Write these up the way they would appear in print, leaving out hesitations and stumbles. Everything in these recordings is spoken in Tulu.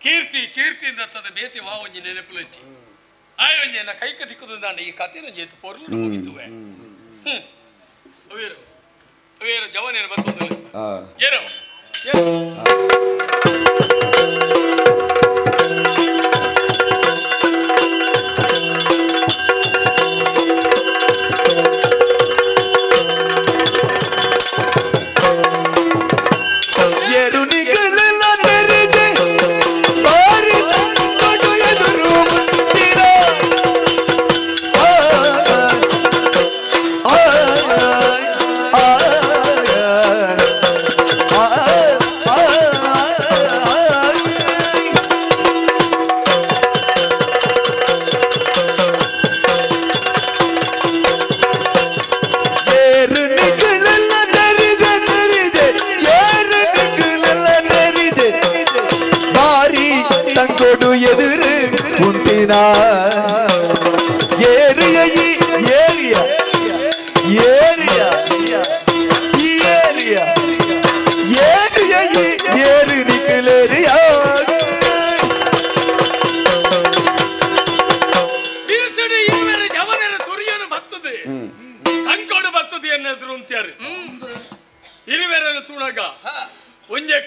ಕೀರ್ತಿ ಕೀರ್ತಿ ದತ್ತದ ಬೇತಿ ವಾ ಒಂಜಿ ನೆನಪುಲಚ್ಚಿ ಆಯೊಂಜಿ ಕೈಕ ತಿಕ್ಕುದಂಡ ಈ ಕಥೆನ ಜೇತು ಪೊರ್ಲು ಮುಗಿತುವೆ. ಅವೇರು ಅವೇರು ಜವನೇರು ಬರ್ತದೆ ಏನೋ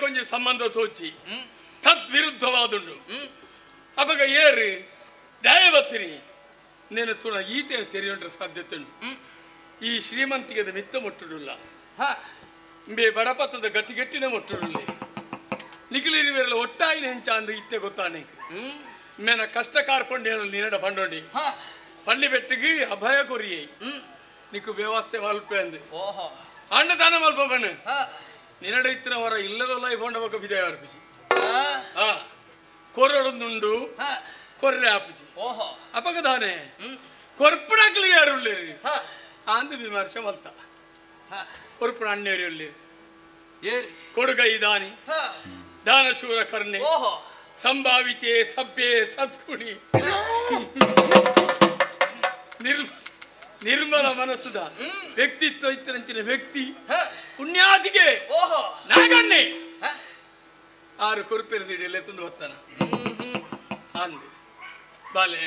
ಒಂಜೆ ಸಂಬಂಧ ತೋಚಿ ತದ್ವಿರುದ್ಧವಾದುಂಡು. ಅಪಗ ಏರು ದಯವತ್ತಿನಿ ನೇನು ತುಣ ಈತೆ ತೆರೆಯೊಂಡ್ರ ಸಾಧ್ಯತೆ ಉಂಟು. ಈ ಶ್ರೀಮಂತಿಗೆ ಮಿತ್ತ ಮುಟ್ಟುಡುಲ್ಲ, ಬೇ ಬಡಪತ್ತದ ಗತಿಗೆಟ್ಟಿನ ಮುಟ್ಟುಡುಲ್ಲ, ನಿಖಿಲಿರುವೆಲ್ಲ ಒಟ್ಟಾಯಿನ ಹೆಂಚ ಅಂದು ಇತ್ತೆ ಗೊತ್ತಾನೆ ಮೇನ ಕಷ್ಟ ಕಾರ್ಪೊಂಡು ನಿನ್ನಡ ಪಂಡೋಂಡಿ ಪಳ್ಳಿ ಬೆಟ್ಟಿಗೆ ಅಭಯ ಕೊರಿಯೇ ನಿಕ್ಕು ವ್ಯವಸ್ಥೆ ಮಲ್ಪೆ ಅಂದು ಅಣ್ಣ ದಾನ ಮಲ್ಪ ಬಣ್ಣ ನಿನ್ನಡ ಇತ್ತಿನ ಹೊರ ಇಲ್ಲದಲ್ಲ ಇಫೋಂಡ ಬೊಕ್ಕ ಬಿದಾಯ ಅರ್ಪಿಜಿ ಕೊರೊಡೊಂದುಂಡು ಕೊರ್ರೆ ಆಪುಜಿ ಅಪಗ ದಾನೆ ಕೊರ್ಪುಣಕ್ಲಿ ಯಾರುಳ್ಳೇರಿ ಆಂದು ವಿಮರ್ಶೆ ಮಲ್ತ ಕೊರ್ಪುಣ ಅಣ್ಣೇರಿ ಉಳ್ಳೇರಿ ಕೊಡುಗೈ ದಾನಿ ದಾನಶೂರ ಕರ್ಣೆ ಸಂಭಾವಿತೆ ಸಭ್ಯೆ ಸದ್ಗುಣಿ ನಿರ್ಮಲ ಮನಸ್ಸುದ ವ್ಯಕ್ತಿತ್ವ ಇತ್ತರಂಚಿನ ವ್ಯಕ್ತಿ ಪುಣ್ಯಾದಿಗೆ ನಾಗಣ್ಣೆ ಆರು ಕೊರುಪೆರೆದಿಡಿಯಲ್ಲೇ ತಂದು ಬರ್ತಾನ ಅಂದೆ ಬಾಲೆ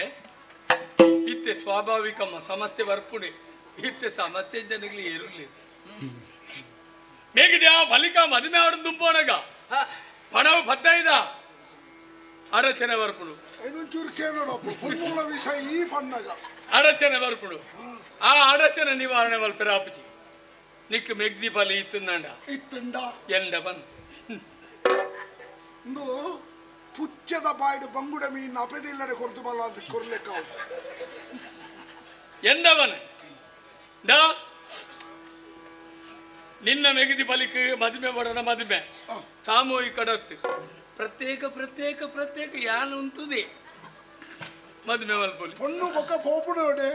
ಇತ್ತೆ ಸ್ವಾಭಾವಿಕಮ್ಮ ಸಮಸ್ಯೆ ಬರ್ಪುಣೆ ಇತ್ತೆ ಸಮಸ್ಯೆ ಜನಗಳಿಗೆ ಏರುಲಿ ಮೇಗಿದ್ಯಾ ಬಲಿಕ ಮದುವೆ ಆಡು ದುಂಬೋಣಗ ಪಣವು ಪತ್ತೈದ ಅಡಚನೆ ಬರ್ಪುಡು ಅಡಚನೆ ಬರ್ಪುಡು ಆ ಅಡಚನೆ ನಿವಾರಣೆ ಮಲ್ಪೆರ ಆಪುಜಿ ನಿಕ್ ಮೆಗ್ದಿ ಫಲಿ ಇತ್ತಂಡ ಇತ್ತಂಡ ಎಂಡ ಬಂದು ಪುಚ್ಚದ ಬಾಯ್ಡು ಬಂಗುಡ ಮೀನ್ ಅಪೆದಿಲ್ಲಡೆ ಕೊರ್ತು ಬಲ್ಲ ಅಂತ ಕೊರ್ಲಿಕ್ಕಾವು ಎಂಡವನ ನಿನ್ನ ಮೆಗದಿ ಬಲಿಕ್ ಮದುವೆ ಮಾಡೋಣ ಮದುವೆ ಸಾಮೂಹಿಕ ಡತ್ತು ಪ್ರತ್ಯೇಕ ಪ್ರತ್ಯೇಕ ಪ್ರತ್ಯೇಕ ಯಾನು ಉಂತುದೆ ಮದುವೆ ಮಲ್ಪೊಲಿ ಪೊಣ್ಣು ಬೊಕ್ಕ ಪೋಪುನೋಡೆ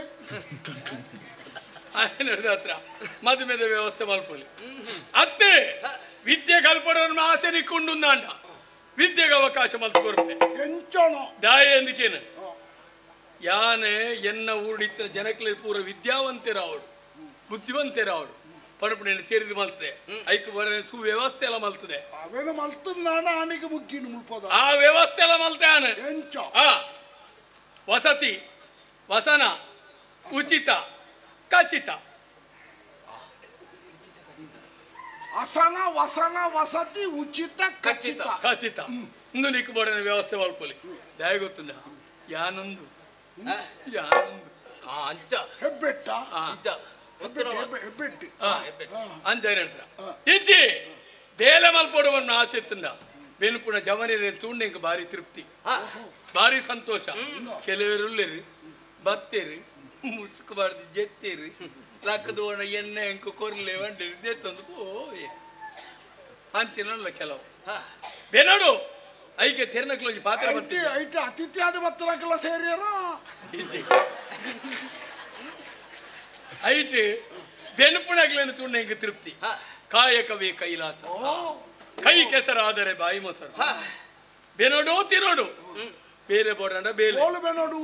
ಹತ್ರ ಮದುವೆದ ವ್ಯವಸ್ಥೆ ಮಲ್ಪೊಲಿ ಅತ್ತೆ ವಿದ್ಯೆ ಕಲ್ಪಡೋಣ ಆಸೆ ನಿಕ್ಕೊಂಡುಂದಾಂಡ ವಿದ್ಯೆಗೆ ಅವಕಾಶ ಮಲ್ತು ಕೊರ್ಪೆ ದಾಯ ಎಂದಕೇನು ಯಾನೆ ಎನ್ನ ಊರಿಡಿತ್ತ ಜನಕ್ಲೆ ಪೂರ ವಿದ್ಯಾವಂತೆರಾವಡು ಬುದ್ಧಿವಂತೆರಾವಡು ಪಡಪುಣೆಯನ್ನು ತೆರೆದು ಮಲ್ತದೆ ಐಕು ಬರ ಸುವ್ಯವಸ್ಥೆ ಎಲ್ಲ ಮಲ್ತದೆ ಅವೇನು ಮಲ್ತದ ನಾನ ಆನೆಗೆ ಮುಗ್ಗಿನ ಮುಲ್ಪದ ಆ ವ್ಯವಸ್ಥೆ ಎಲ್ಲ ಮಲ್ತೆ ಆನೆ ಆ ವಸತಿ ವಸನ ಉಚಿತ ಖಚಿತ ಅಸನ ವಸನ ವಸತಿ ಉಚಿತ ಖಚಿತ ಖಚಿತ ಇಂದು ನೀಕು ಬೋಡನ ವ್ಯವಸ್ಥೆ ಮಲ್ಪೊಲಿ ದಯ ಗೊತ್ತುಂಡ ಯಾನೊಂದು ಯಾನೊಂದು ಅಂಚ ಹೆಬ್ಬೆಟ್ಟ ಅಂಚ ಹೇಳ್ತಾರ ಇಜ್ಜಿ ಬೇಲೆ ಮಲ್ಪೊಡುವನ್ನ ಆಸೆ ಇತ್ತಂದ ಬೆನ್ಪುಣ ಜವನಿರೆ ತೂಂಡೆಂಕ್ ಭಾರಿ ತೃಪ್ತಿ ಭಾರಿ ಸಂತೋಷ ಕೆಲವರುಳ್ಳೇರಿ ಬತ್ತೇರಿ ಮುಸುಕು ಬಾರ್ದು ಜೆತ್ತೇರಿ ಲಕ್ಕದೋಣ ಎಣ್ಣೆ ಅಂಕು ಕೊರ್ಲೆ ವಂಡಿರಿ ದೇತ್ತೊಂದು ಓಯ್ ಅಂಚಿನಲ್ಲ ಕೆಲವು ಬೇನಾಡು ಐಕೆ ತೆರ್ನಕ್ಲೊಂಜಿ ಪಾತ್ರ ಬರ್ತೀವಿ ಐತೆ ಅತಿಥಿ ಆದ ಬತ್ತನಕ್ಲ ಸೇರಿಯರ ಇಜ್ಜಿ ಐಟ್ ಬೆನ್ಪುಣಗ್ಲೇನು ತುಂಡೆಂಗೆ ತೃಪ್ತಿ ಕಾಯಕವೇ ಕೈಲಾಸ ಕೈ ಕೆಸರಾದರೆ ಬಾಯಿ ಮೊಸರು ಬೆನೋಡು ತಿನ್ನೋಡು ಬೇರೆ ಬೋಡಂಡ ಬೇಲೆ ಬೆನೋಡು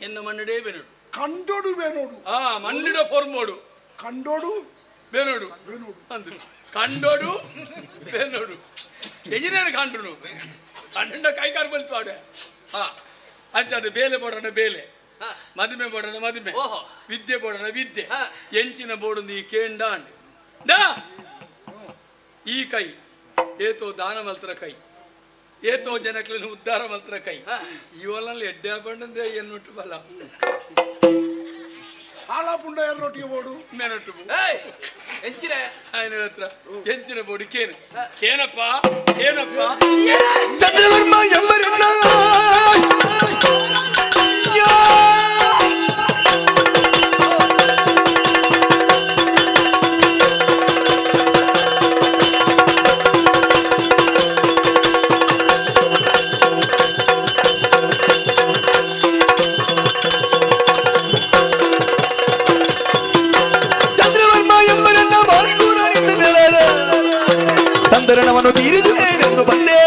ಎನ್ನ ಮಣ್ಣಡೇ ಬೆನೋಡು ಕಂಡೋಡು ಬೇನೋಡು ಆ ಮಣ್ಣಿಡ ಪೊರ್ಮೋಡು ಕಂಡೋಡು ಬೇನೋಡು ಅಂದ್ರು ಕಂಡೋಡು ಬೇನೋಡು ಎಂಜಿನಿಯರ್ ಕಾಂಡ್ರು ಕಂಡ ಕೈಕಾರು ಬಲ್ತು ಆಡೆ ಹಾ ಅಂಚಾದ ಬೇಲೆ ಬೋಡಣ ಬೇಲೆ ಮದುವೆ ಬೋಡಣ ಮದುವೆ ವಿದ್ಯೆ ಬೋಡಣ ವಿದ್ಯೆ ಎಂಚಿನ ಬೋಡು ಈ ಕೇಂಡಾಂಡ್ ಈ ಕೈ ಏತೋ ದಾನ ಮಲ್ತರ ಕೈ ಏತೋ ಜನಕ್లను ಉದ್ಧಾರ ಮಲ್ತರ ಕೈ ಇವಲ್ಲ ಎಡ್ಡೆ ಬಂಡಂದೇ ಎನ್ನುಟ್ಟು ಬಲ ಹಾಳಾಪುಂಡ ಎರೊಟ್ಟಿಗೆ ಬೋಡು ಮೇನೊಟ್ಟು ಎಂಚಿನ ఆయన ಹತ್ರ ಎಂಚಿನ ಬೋಡು ಕೇನು ಕೇನಪ್ಪ ಏನಪ್ಪ ಚಂದ್ರವರ್ಮ ಎಂಬರನ್ನ ತಂದರಣವನ್ನು ತೀರಿಸುವೇನೆಂದು ಬಂದೆ.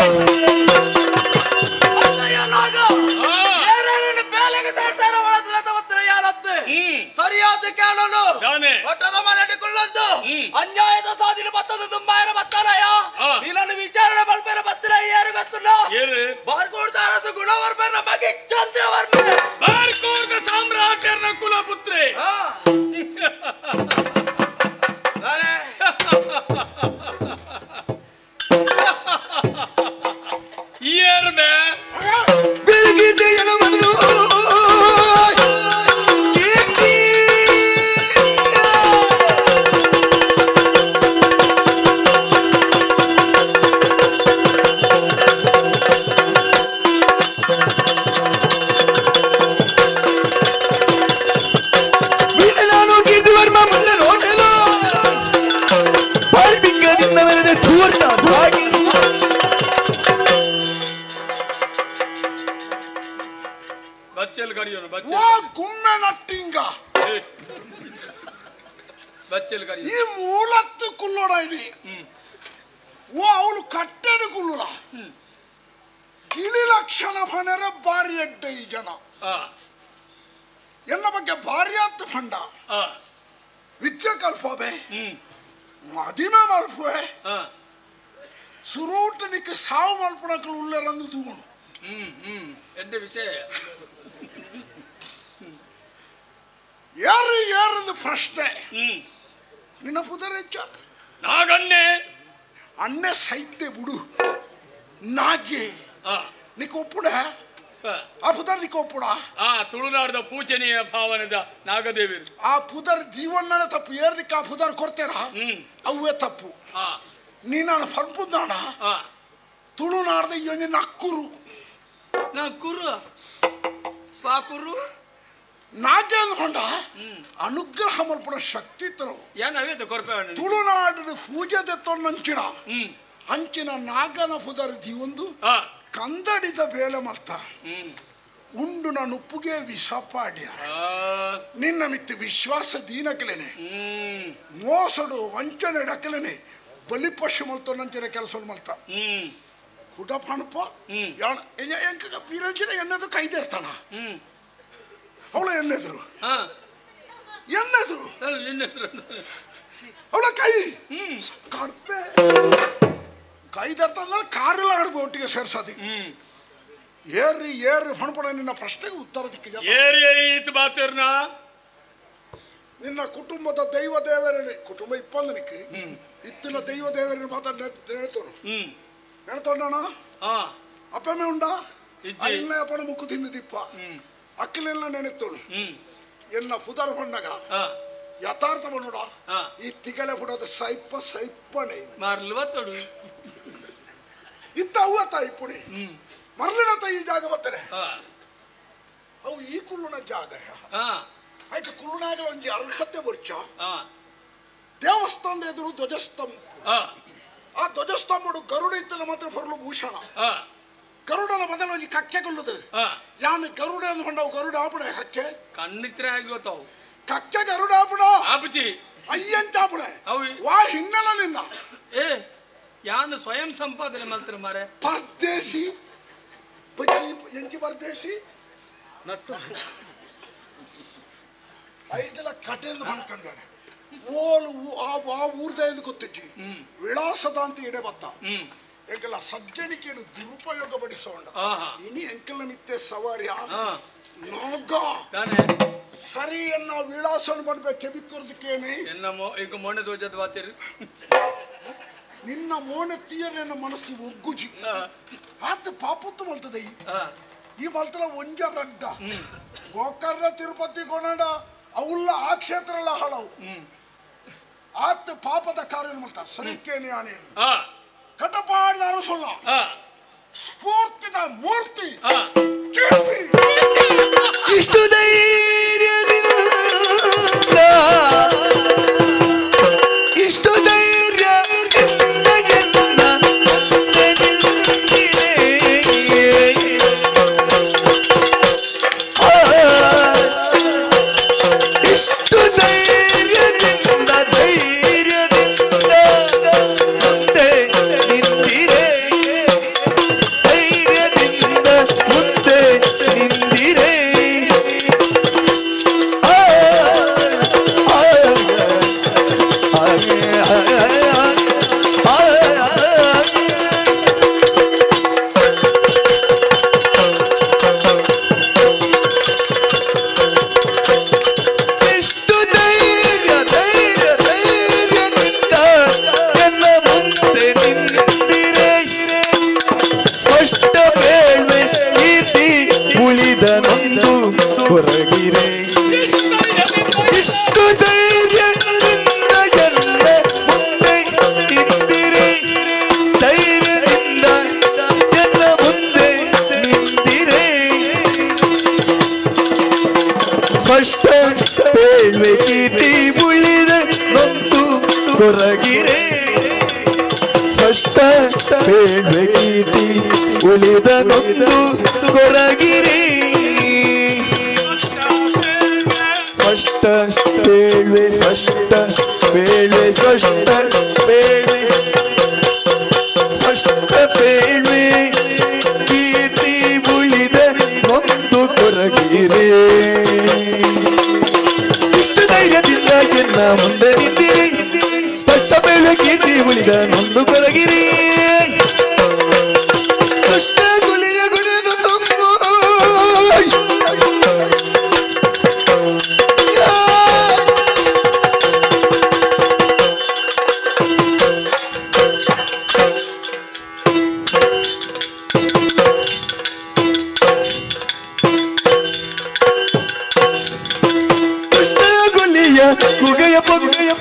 ಸರಿಯಾದ ಕೇಳಲು ಮಾಡಿಕೊಳ್ಳೊಂದು ಅನ್ಯಾಯದ ಸಾಧಿನ ಬತ್ತದ ದುಂಬಾಯನ ಬತ್ತಲಯ್ಯ ನೀನನ್ನು ವಿಚಾರಣೆ ಬಲ್ಪೇನ ಬತ್ತಿರ ಯಾರು ಗೊತ್ತಿಲ್ಲ ಬಾರ್ಕೋಡ್ ಸಾರಸು ಗುಣವರ್ಮನ ಬಗ್ಗೆ ಚಂದ್ರವರ್ಮ ಬಾರ್ಕೋಡ್ ಸಾಮ್ರಾಟರ ಕುಲಪುತ್ರೆ. ಈ ಮೂಲತ್ತು ಕುಲ್ಲೋಡ ಇಡಿ ಓ ಅವಳು ಕಟ್ಟಡ ಕುಲ್ಲುಲ ಗಿಳಿ ಲಕ್ಷಣ ಫಣರ ಬಾರಿ ಅಡ್ಡ ಈ ಜನ ಎನ್ನ ಬಗ್ಗೆ ಭಾರಿ ಅಂತ ಫಂಡ ವಿದ್ಯೆ ಕಲ್ಪೋಬೆ ಮದಿಮೆ ಮಲ್ಪುವೆ ಸುರೂಟನಿಕ್ಕೆ ಸಾವು ಮಲ್ಪಣಕ್ಕಳು ಉಳ್ಳರಂದು ತೂಗುಣು ಎಡ್ಡೆ ವಿಷಯ ಯಾರು ಯಾರಂದು ಪ್ರಶ್ನೆ ನಿನ್ನ ಪುದರೆಚ್ಚ ನಾಗಣ್ಣೆ ಅಣ್ಣೆ ಸೈತೆ ಬಿಡು ನಾಗೆ ನಿಕ್ಕ ಒಪ್ಪುಡ ಆ ಪುದರ್ ನಿಕ್ಕ ಒಪ್ಪುಡ ಆ ತುಳುನಾಡದ ಪೂಜನೀಯ ಭಾವನದ ನಾಗದೇವಿ ಆ ಪುದರ್ ದೀವಣ್ಣನ ತಪ್ಪು ಏರ್ನಿಕ್ಕ ಆ ಪುದರ್ ಕೊಡ್ತೇರ ಅವೇ ತಪ್ಪು ನೀನಾಣ ಪಂಪುದಾಣ ತುಳುನಾಡದ ಈ ನಕ್ಕುರು ನಕ್ಕುರು ಪಾಕುರು ನಾಗೆ ಅಂದ್ಕೊಂಡ ಅನುಗ್ರಹ ಮಲ್ಪಡ ಶಕ್ತಿ ತರೋ ತುಳುನಾಡಿನ ಪೂಜೆ ತೆತ್ತೊಂಚಿನ ಅಂಚಿನ ನಾಗನ ಪುದರ್ ದಿವೊಂದು ಕಂದಡಿದ ಬೇಲೆ ಮಲ್ತ ಉಂಡು ನಾನು ಉಪ್ಪುಗೆ ವಿಷಪಾಡ್ಯ ನಿನ್ನ ಮಿತ್ತು ವಿಶ್ವಾಸ ದೀನಕಲೇನೆ ಮೋಸಡು ವಂಚನೆ ಡಕಲೇನೆ ಬಲಿಪಶು ಮಲ್ತೊಂಚಿನ ಕೆಲಸ ಮಲ್ತ ಕುಡ ಪಣಪ ವೀರಂಚಿನ ಎಣ್ಣೆದು ಕೈದೇರ್ತಾನ ಅವಳ ಎಣ್ಣೆದ್ರು ಎಣ್ಣೆದ್ರು ಅವಳ ಕೈ ಕಡ್ಪೆ ಕೈದರ್ತಂದ್ರೆ ಕಾರೆಲ್ಲ ಆಡ್ಬೋ ಒಟ್ಟಿಗೆ ಸೇರ್ಸೋದಿ ಏರ್ರಿ ಏರ್ರಿ ಹೊಣಪಡ ನಿನ್ನ ಪ್ರಶ್ನೆಗೆ ಉತ್ತರ ದಿಕ್ಕಿದೆ. ನಿನ್ನ ಕುಟುಂಬದ ದೈವ ದೇವರೇ ಕುಟುಂಬ ಇಪ್ಪಂದನಿಕ್ಕೆ ಇತ್ತಿನ ದೈವ ದೇವರನ್ನು ಮಾತ್ರ ನೆನೆತೋನು ನೆನೆತೋಣ ಅಪ್ಪಮ್ಮೆ ಉಂಡಾ ಇಲ್ಲ ಅಪ್ಪನ ಮುಕ್ಕು ತಿಂದಿಪ್ಪ ಅಕ್ಕಲೆಲ್ಲ ನೆನೆತೋನು ಎನ್ನ ಪುದರ್ ಹೊಣ್ಣಗ ಯಥಾರ್ಥ ನೋಡ ಈ ತಿಗಳೆ ಪುಡೋದ ಸೈಪ ಸೈಪನೆ ಮರ್ಲು ಇತ್ತ ಅವ್ವ ತಾಯಿ ಪುಣಿ ಮರ್ಲಿನ ತಾಯಿ ಈ ಜಾಗ ಬರ್ತಾರೆ ಅವು ಈ ಕುಳ್ಳುನ ಜಾಗ ಆಯ್ತು ಕುಳ್ಳುನಾಗಲ ಒಂಜಿ ಅರ್ಹತೆ ಬರ್ಚ ದೇವಸ್ಥಾನದ ಎದುರು ಧ್ವಜಸ್ತಂಭ ಆ ಧ್ವಜಸ್ತಂಭಡು ಗರುಡ ಇತ್ತಲ್ಲ ಮಾತ್ರ ಬರಲು ಭೂಷಣ ಗರುಡನ ಬದಲು ಒಂಜಿ ಕಕ್ಕೆ ಕೊಲ್ಲುದು ಯಾನು ಗರುಡ ಅಂದ್ಕೊಂಡವು ಗರುಡ ಆಪುಣೆ ಕಕ್ಕೆ ಕಣ್ಣಿತ್ರ ಆಗಿ ಗೊತ್ತಾವು ಕಕ್ಕೆ ಗರುಡ ಆಪುಣ ಆಪುಜಿ ಅಯ್ಯಂಚಾಪುಣೆ ವಾ ಹಿನ್ನೆಲ ನಿನ್ನ ಏ ಯಾನು ಸ್ವಯಂ ಸಂಪಾದನೆ ಮಲ್ತರ ಮಾರೆ ಪರದೇಶಿ ಬಜ್ಜಿ ಎಂಚಿ ಪರದೇಶಿ ನಟ್ಟು ಐದೆಲ್ಲ ಕಟೆಂದು ಮಾಡ್ಕೊಂಡಾನೆ ಓಲು ಆ ಊರ್ದ ಗೊತ್ತಿಜ್ಜಿ ವಿಳಾಸದ ಅಂತ ಇಡೆ ಬತ್ತ ಎಂಕಲ ಸಜ್ಜನಿಕೆಯನ್ನು ದುರುಪಯೋಗ ಪಡಿಸೋಣ ಇನಿ ಎಂಕಲ ಮಿತ್ತೆ ಸವಾರಿ ನೋಗ ಸರಿ ಎನ್ನ ವಿಳಾಸವನ್ನು ಪಡ್ಬೇಕು ಕೆಬಿಕೊರ್ದಕ್ಕೇನೆ ಈಗ ಮೋಣೆ ದೋಜದ ವಾತಿರು ನಿನ್ನ ಮೋಣೆ ತೀಯರ ಮನಸ್ಸು ಒಗ್ಗುಜಿ ಆತ ಪಾಪತ್ತು ಮಲ್ತದೆ ಈ ಮಲ್ತಲ ಒಂಜ ರಡ್ಡ ಗೋಕರ್ಣ ತಿರುಪತಿ ಕೊನಡ ಅವುಲ್ಲ ಆ ಕ್ಷೇತ್ರ ಎಲ್ಲ ಹಾಳವು ಆತ ಪಾಪದ ಕಾರ್ಯ ಮಾಡ್ತಾರೆ ಸರಿಕೇನೆ ಆನೆ ಕಟಪಾಡಿದಾರು ಸೊಲ್ಲ ಸ್ಫೂರ್ತಿದ ಮೂರ್ತಿ ಕೀರ್ತಿ ಇಷ್ಟು ಧೈರ್ಯದಿಂದ ಇಷ್ಟು ಧೈರ್ಯದಿಂದ ಎಲ್ಲ ಮುಂದೆ ನಿಂತಿರೆ. ಇಷ್ಟು ಧೈರ್ಯದಿಂದ ಧೈರ್ಯದಿಂದ ಮುಂದೆ ನಿಂತಿರೆ ಧೈರ್ಯದಿಂದ ಮುಂದೆ ನಿಂತಿರೆ. ಎಷ್ಟು ಧೈರ್ಯ ಧೈರ್ಯ ಧೈರ್ಯದಿಂದ ಎಲ್ಲ ಮುಂದೆ ನಿಂತಿರೆ ಸ್ಪಷ್ಟ ಬೇಳ್ವೆ ಕೀರ್ತಿ ಉಳಿದನೊಂದು ಹೊರಗಿರೆ. ಇಷ್ಟು ಧೈರ್ಯದಿಂದ ಎಲ್ಲ ಮುಂದೆ ನಿಂತಿರೆ ಧೈರ್ಯದಿಂದ ಎಲ್ಲ ಮುಂದೆ ನಿಂತಿರೆ ಸ್ಪಷ್ಟ ಬೇಳ್ವೆ ಕೀರ್ತಿ ಉಳಿದ ನೊಂದು ಹೊರಗಿರೆ ಸ್ಪಷ್ಟ ಬೇಳ್ವೆ ಕೀರ್ತಿ ಉಳಿದ ನೊಂದು ಹೊರಗಿರೆ ಸ್ಪಷ್ಟ ಬೇಳ್ವೆ ಸ್ಪಷ್ಟ ಬೇಳ್ವೆ ಸ್ಪಷ್ಟ ಬೇಳ್ವೆ ಸ್ಪಷ್ಟ ಬೇಳ್ವೆ ಕೀರ್ತಿ ಉಳಿದ ನೊಂದು ಕೊರಗಿರೆ. ಇಷ್ಟು ಧೈರ್ಯದಿಂದ ಎನ್ನ ಮುಂದೆ ನಿಂತಿರಿ ಸ್ಪಷ್ಟ ಬೇಳ್ವೆ ಕೀರ್ತಿ ಉಳಿದ ನೊಂದು ಕೊರಗಿರಿ. ದುಷ್ಟ ಗುಳಿಯ ಗುಡಿದು ತುಂಬು ದುಷ್ಟ ಗುಳಿಯ ಗುಗೆಯ ಪೊಗ್ಗೆಯ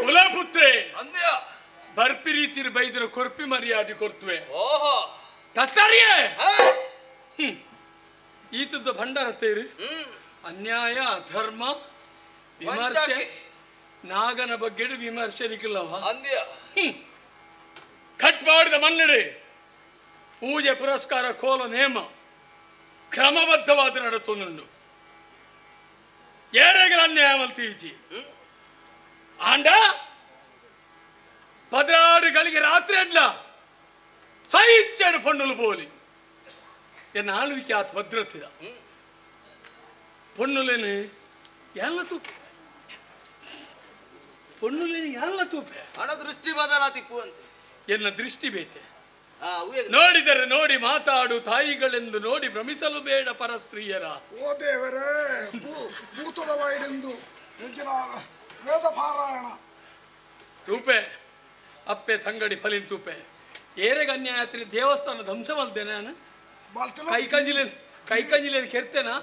ಕುಲಪುತ್ರೆ ಬರ್ಪಿ ರೀತಿ ಬೈದರು ಕೊರ್ಪಿ ಮರ್ಯಾದೆ ಕೊರ್ತುವೆ ತತ್ತರಿಯೇ ಈತದ್ದು ಭಂಡಾರ ತೇರಿ ಅನ್ಯಾಯ ಅಧರ್ಮ ವಿಮರ್ಶೆ ನಾಗನ ಬಗ್ಗೆ ವಿಮರ್ಶೆ ನಿಕ್ಕಿಲ್ಲವ ಕಟ್ ಮಾಡಿದ ಮನ್ನಡೆ ಪೂಜೆ ಪುರಸ್ಕಾರ ಕೋಲ ನೇಮ ಕ್ರಮಬದ್ಧವಾದ ನಡತೊಂದುಂಡು ಏರೆಗಳ ಅನ್ಯಾಯ ಮಲ್ತೀಚಿ ಆಂಡ 16 ರಾತ್ರಿ ಅಡ್ಲ ಸೈಚಡು ಪೊಣ್ಣುಲು ಪೋಲಿ ಎನ್ನ ಆಳ್ವಿಕೆ ಆತ ಭದ್ರತಿದ ಪೊಣ್ಣುಲೇನು ಎಲ್ಲ ತೂಪೆ ಪೊಣ್ಣುಲೇನು ಎಲ್ಲ ತೂಪೆ ಹಣ ದೃಷ್ಟಿ ಬದಲಾತಿಪ್ಪು ಅಂತ ಎನ್ನ ದೃಷ್ಟಿ ಬೇತೆ ನೋಡಿದರೆ ನೋಡಿ ಮಾತಾಡು ತಾಯಿಗಳೆಂದು ನೋಡಿ ಭ್ರಮಿಸಲು ಬೇಡ ಪರಸ್ತ್ರೀಯರ. ಓ ದೇವರೇ ಭೂತದ ಬಾಯಿಡೆಂದು ವೇದ ಪಾರಾಯಣ ತೂಪೆ ಅಪ್ಪೆ ತಂಗಡಿ ಫಲಿನ್ ತೂಪೆ ಏರೆಗೆ ಅನ್ಯಾಯತ್ರಿ ದೇವಸ್ಥಾನ ಧ್ವಂಸ ಮಲ್ದೇನೆ ನಾನು ಕೈ ಕಂಜಿಲೇನು ಕೈ ಕಂಜಿಲೇನು ಕೆರ್ತೇನಾ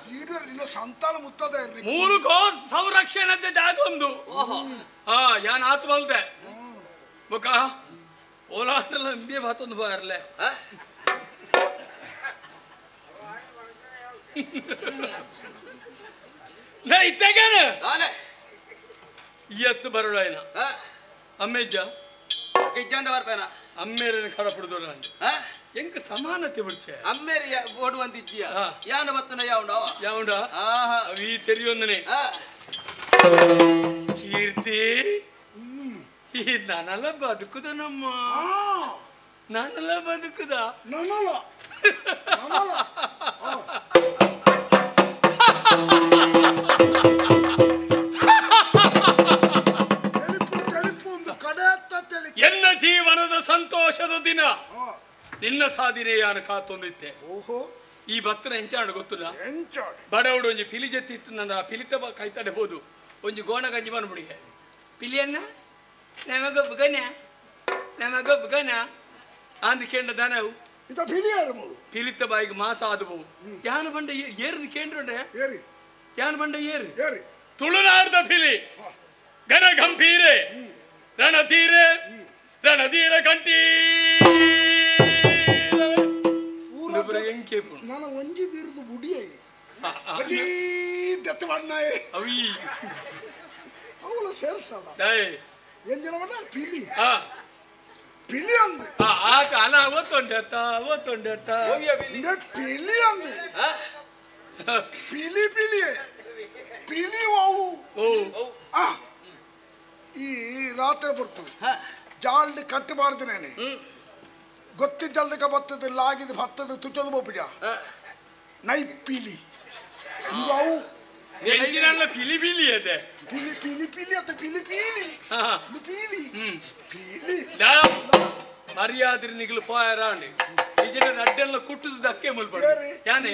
ಸಂತಾನ ಮುತ್ತದ ಮೂರು ಗೋ ಸಂರಕ್ಷಣೆ ಜಾಗ ಒಂದು ಹಾ ಯಾನ್ ಆತ್ ಮಲ್ದೆ ಮುಖ ಓಲಾಂಡಲ್ಲ ಎಂಬಿ ಭಾತೊಂದು ಬಾರ್ಲೆ ಇತ್ತೆಗೇನ ಎತ್ತು ಬರೋಣ ಅಮ್ಮೆಜ್ಜ ಇಜ್ಜಂದ ಬರ್ಪೇನ ಅಮ್ಮೇರನ ಕಡಪುಡ್ದು ನಾನು ಎಂಕ ಸಮಾನತೆ ಬಿಡ್ಚೆ ಅಮ್ಮೇರಿ ಓಡುವಂತಿದ್ದೀಯ ಯಾನ ಬತ್ತನ ಯಾವುಂಡ ಯಾವುಂಡ ಅವಿ ತೆರಿಯೊಂದನೆ ಕೀರ್ತಿ ಈ ನಾನೆಲ್ಲ ಬದುಕುದ ನಮ್ಮ ನಾನೆಲ್ಲ ಬದುಕುದ ನಾನಲ್ಲ ನಾನಲ್ಲ ಎನ್ನ ಜೀವನದ ಸಂತೋಷದ ದಿನ ನಿನ್ನ ಸಾಧನೆ ಯಾನು ಕಾತೊಂದಿತ್ತೆ. ಈ ಭಕ್ತನ ಹೆಂಚಾಡು ಗೊತ್ತಿಲ್ಲ ಬಡವಡು ಒಂಜಿ ಪಿಲಿ ಜೊತೆ ಇತ್ತು ನನ್ನ ಆ ಪಿಲಿತ ಕೈತಾಡೆ ಹೋದು ಒಂಜಿ ಗೋಣ ಗಂಜಿ ಬಂದ್ಬಿಡಿಗೆ ಪಿಲಿಯನ್ನ ನಮಗೊಬ್ಬ ಗನ ನಮಗೊಬ್ಬ ಗನ ಅಂದ್ ಕೇಂದ್ರ ದನವು ಪಿಲಿತ ಬಾಯಿಗೆ ಮಾಸ ಆದವು ಯಾನು ಬಂಡ ಏರ್ದು ಕೇಂದ್ರಂಡ್ರೆ ಯಾನು ಬಂಡ ಏರು ತುಳುನಾಡ್ದ ಪಿಲಿ ಘನ ಗಂಭೀರೆ ರಣಧೀರೆ ರಣಧೀರ ಕಂಠಿ ನಾನು ಒಂಜಿ ಬೀರುದು ಬುಡಿಯೈ ಅವಳ ಸೇರ್ಸದ ಎಂಜಿನ ಪಿಲಿ ಪಿಲಿ ಅಂದೆ ಅಲ್ಲ ಓತ್ತೊಂಡೆತ್ತ ಓತ್ತೊಂಡೆತ್ತ ಪಿಲಿ ಅಂದೆ ಪಿಲಿ ಪಿಲಿ ಪಿಲಿ ಓವು ಈ ರಾತ್ರಿ ಬರ್ತದೆ ಜಾಲ್ಡಿ ಕಟ್ಟಬಾರ್ದು ನೇನೆ ಗೊತ್ತಿದ್ದಲ್ದಕ್ಕೆ ಬರ್ತದೆ ಲಾಗಿದ ಭತ್ತದ ತುಚ್ಚದ ಬೋಪುಜ ನೈ ಪಿಲಿ ಅವು ಪಿಲಿ ಪಿಲಿ ಅದೇ ಪಿಲಿ ಪಿಲಿ ಪಿಲಿ ಅತ್ತ ಪಿಲಿ ಪಿಲಿ ಪಿಲಿ ಪಿಲಿ ಮರ್ಯಾದ್ರೆ ನಿಗಲು ಪೋಯರಾಣಿ ನಿಜನ ಅಡ್ಡೆಲ್ಲ ಕುಟ್ಟದ ದಕ್ಕೆ ಮುಲ್ಪಡ ಯಾನೆ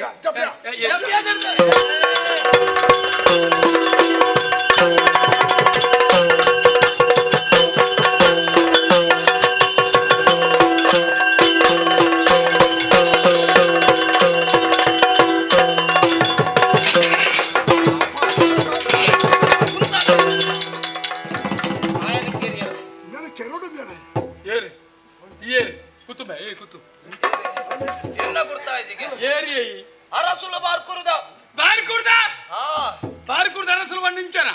ಅರಸುಲು ಬಾರ್ಕುರುದ ಬಾರ್ಕುರ್ದ ಬಾರ್ಕುರ್ದ ಅರಸುಲು ಒಂದು ನಿಮಿಷನ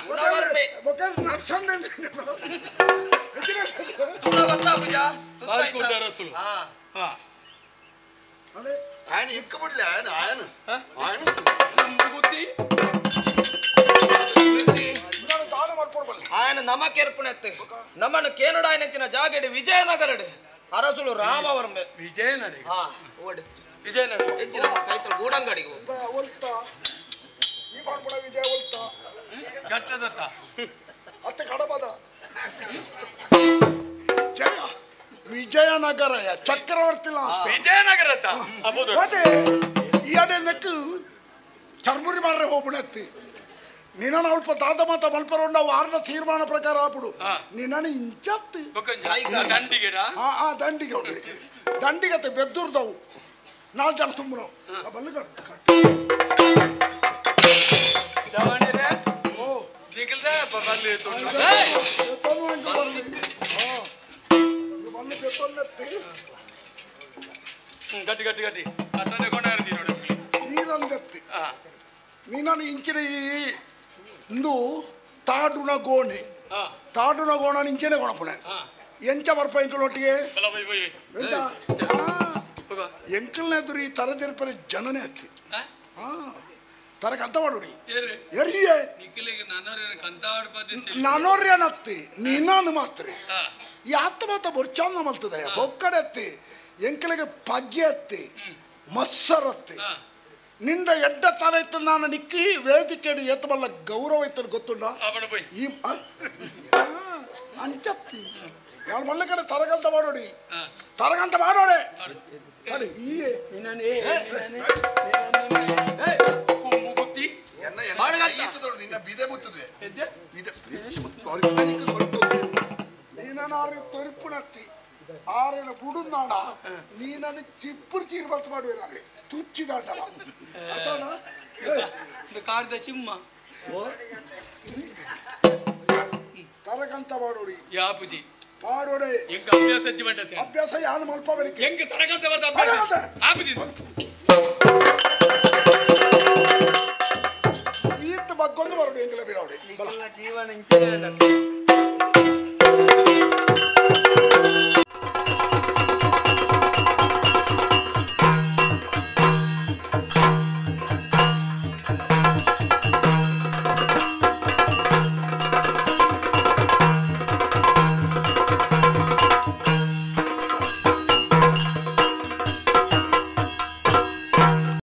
ಬಾರ್ಕುರ್ದ ಅರಸುಲು ఆయన ఇక్కబడలే ఆయన ఆయన ఆయన ఆయన నమ్మకేర్పునెత్తు నమ్మను కేనుడాయన జాగడి విజయనగరుడు ಅರಸುಲು ರಾಮವರ್ಮ ವಿಜಯನಗರ ಓಡು ವಿಜಯನಗರ ಹೆಚ್ಚಿನ ಕೈತಲ್ ಗೂಡಂಗಡಿಗೆ ಒಲ್ತ ಈ ಬಾಣ್ಪುಡ ವಿಜಯ ಒಲ್ತ ಗಟ್ಟದತ್ತ ಅತ್ತ ಕಡಬದ ಜಯ ವಿಜಯನಗರ ಚಕ್ರವರ್ತಿ ವಿಜಯನಗರ ಈ ಅಡೆ ನೆಕ್ಕು ಚರ್ಮುರಿ ಮಾರ್ರೆ ಹೋಗ್ಬಿಡತ್ತಿ ನಿನ್ನ ಅಲ್ಪ ದಾದ ಮಾತ ಮಲ್ಪರೋಂಡ ವಾರದ ತೀರ್ಮಾನ ಪ್ರಕಾರ ಆಪುಡು ನಿನ್ನ ಇಂಚತ್ತಿ ಆ ದಂಡಿಗೆ ಉಂಡು ದಂಡಿಗತ್ತೆ ಬೆದ್ದೂರ್ದವು ನಾಲ್ಕು ಜನ ತುಂಬ ಬಲ್ಲು ಗಟ್ಟಿ ಗಟ್ಟಿ ಗಟ್ಟಿ ನೀರಂದತ್ತಿ ನೀನು ಇಂಚಿನ ಇಂದು ತಾಡುನ ಗೋಣಿ ತಾಡುನ ಗೋಣ ಇಂಚನೆ ಗೊಣಪುಣೆ ಎಂಚ ಬರ್ಪ ಎಂಕಲ್ ಒಟ್ಟಿಗೆ ಎಂಕಲ್ನ ಎದುರು ಈ ತರದಿರ್ಪರೆ ಜನನೇ ಅತ್ತಿ ತರಕ ಅಂತ ಮಾಡುಡಿ ಎರಿಯೇ ನಾನೋರ್ಯನತ್ತಿ ನೀನಾನು ಮಾತ್ರ ಈ ಆತ್ಮ ಬೊರ್ಚಾನ್ನ ಮಲ್ತದೆ ಬೊಕ್ಕಡೆ ಅತ್ತಿ ಎಂಕಲಿಗೆ ಪಗ್ಗೆ ಅತ್ತಿ ಮಸ್ಸರತ್ತಿ ನಿಂದ ಎಡ್ಡ ತಲೆ ಇತ್ತು ನಾನು ನಿಕ್ಕಿ ವೇದಿಕೆ ಎತ್ತಬಲ್ಲ ಗೌರವ ಇತ್ತು ಗೊತ್ತುಂಡ ಈ ಅಂಚತ್ತಿ ಯಾರು ಮಲ್ಲ ಕಡೆ ತರಗಂತ ಮಾಡೋಡಿ ತರಗಂತ ಮಾಡೋಡೆ ಈ ನೀನಾರು ತೊರಿಪುನತ್ತಿ ಆರೇನ ಬುಡುನಾಡ ನೀನನ್ನು ಚಿಪ್ಪು ಚೀರ್ಬಲ್ತು ಮಾಡುವೆ ತುಚ್ಚಿದಾಟಲ್ಲ ಕಾರ್ದ ಚಿಮ್ಮ ತರಗಂತ ಮಾಡೋಡಿ ಯಾಪುಜಿ ಮಾಡೋಡೆ ಎಂಕ ಅಭ್ಯಾಸ ಹೆಚ್ಚು ಬಂಡತೆ ಅಭ್ಯಾಸ ಯಾನು ಮಲ್ಪ ಬೆಳಿಗ್ಗೆ ಎಂಕ ತರಗಂತ ಬರ್ತ ಅಭ್ಯಾಸ ಆಪುಜಿ. ಜೀವನ ಇಂಚನೆ.